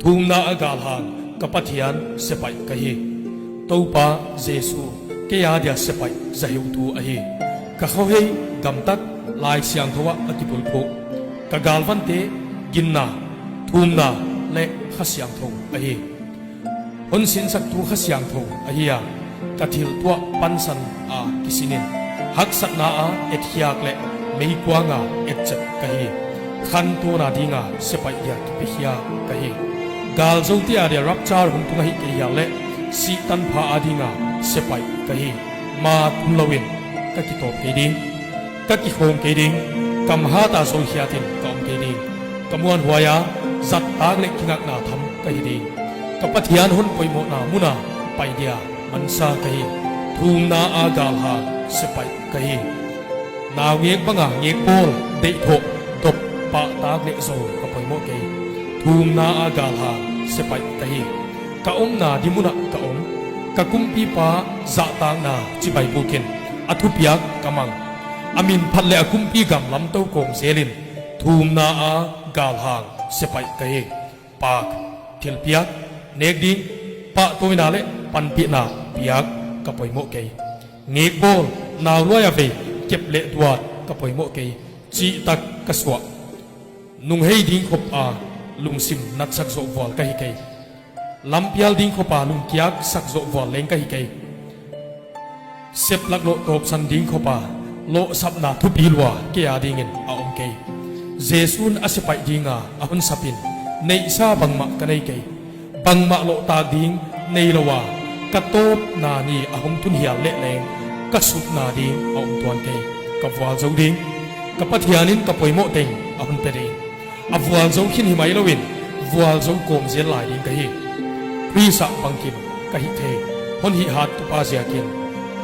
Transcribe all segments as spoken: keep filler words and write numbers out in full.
Thumna a galhang, ka Pathian sepaih ka hi. Toupa Jesu, kei adia sepaih zaheutu ahi. Ka khohei, gamtat, Laisiangthou ah a kibulphuh. Ka galvante, ginna, thumna leh Kha Siangthou ahi. Hon sinsaktu Kha Siangthou ahi a, ka thil tuah pansan a kisinin, haksatna a etkhiak leh meikuang a etchet ka hi. Khantawn a dinga sepaih dia kipekhia ka hi. Galzoute adia rapture hong tung ahih kei hial leh, sih tanpha a dinga sepaih ka hi. Ma tunlouin ka kitawp kei ding. Ka kikhawng kei ding, kam hat a zoukhiatin ka om kei ding. Ka muanhuai a, zattak leh kingakna tham ka hi ding. Ka Pathian hon poimohna mun a pai dia mansa ka hi. Thumna a galhang, sepaih ka hi. Naungek banga ngekbawl, deihthoh, dop, pahtak leh zou ka poimoh kei. Thumna a galhang, sepaih ka hi. Ka omna di mun ah ka om. Ka kumpipa zahtakna chibai bukin a thupiak ka mang. A min phat leh a kumpi gam lamtou kawm zelin, thumna a galhang, sepaih ka hi. Pak, thilpiak, nek ding, pahtawina leh panpihna piak ka poimoh kei. Ngekbawl, naunuai a vei, kep leh duat ka poimoh kei. Chihtak ka suah. Nunghei ding khop a lungsim natsak zoh vual ka hi kei. Lampial ding khop a lungkiaksak zoh vual leng ka hi kei. Seplak loh tawpsan ding khop a lohsapna thupi lua kei a dingin a om kei. Jesu'n a sepaih dinga a hon sapin, neihsa bangmah ka nei kei. Bangmah lohtak ding neilou a, ka tawpna ni a hong tun hial leh leng, ka sutna ding a om tuan kei. Ka vualzou ding. Ka Pathianin ka poimoh teng a hon pe ding. A vualzou khin himai louin, vualzou kawm zel lai ding ka hi. Khrist ah bangkim ka hih thei, hon hihhat tupa ziakin.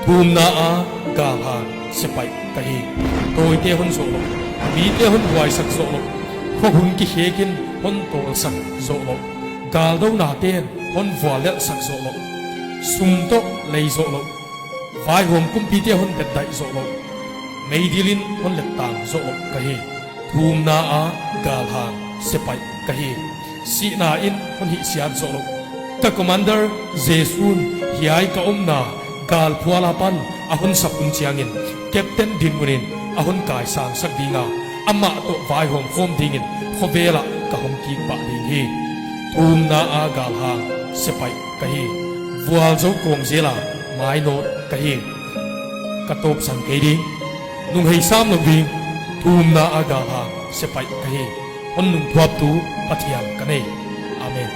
Thumna a galhang, sepaih ka hi. Tawite hon zoh lou, mite hon buaisak zoh lou, khuahun kikhekin hon tawlsak zoh lou, galdounaten hon vuallelhsak zoh lou, sum toh lei zoh lou, vaihawm kumpite hon betdaih zoh lou, meidilin hon lettang zoh lou ka hi. Thumna a galhang, sepaih ka hi. Sihna in hon hihsiat zoh lou. Ka commander Jesu'n hiai ka omna galphual apan a hon sap hun chiangin, captain dinmunin a hon kaisangsak dinga, amah toh vaihawm khawm dingin khovel ah ka hong kik pah ding hi. Thumna a galhang, sepaih ka hi. Vualzou kawm zel a mainawt ka hi. Ka tawpsan kei ding. Nunghei sam lou ding. Thumna a galhang, sepaih ka hi. Hon nungthuaptu Pathian ka nei. Amen.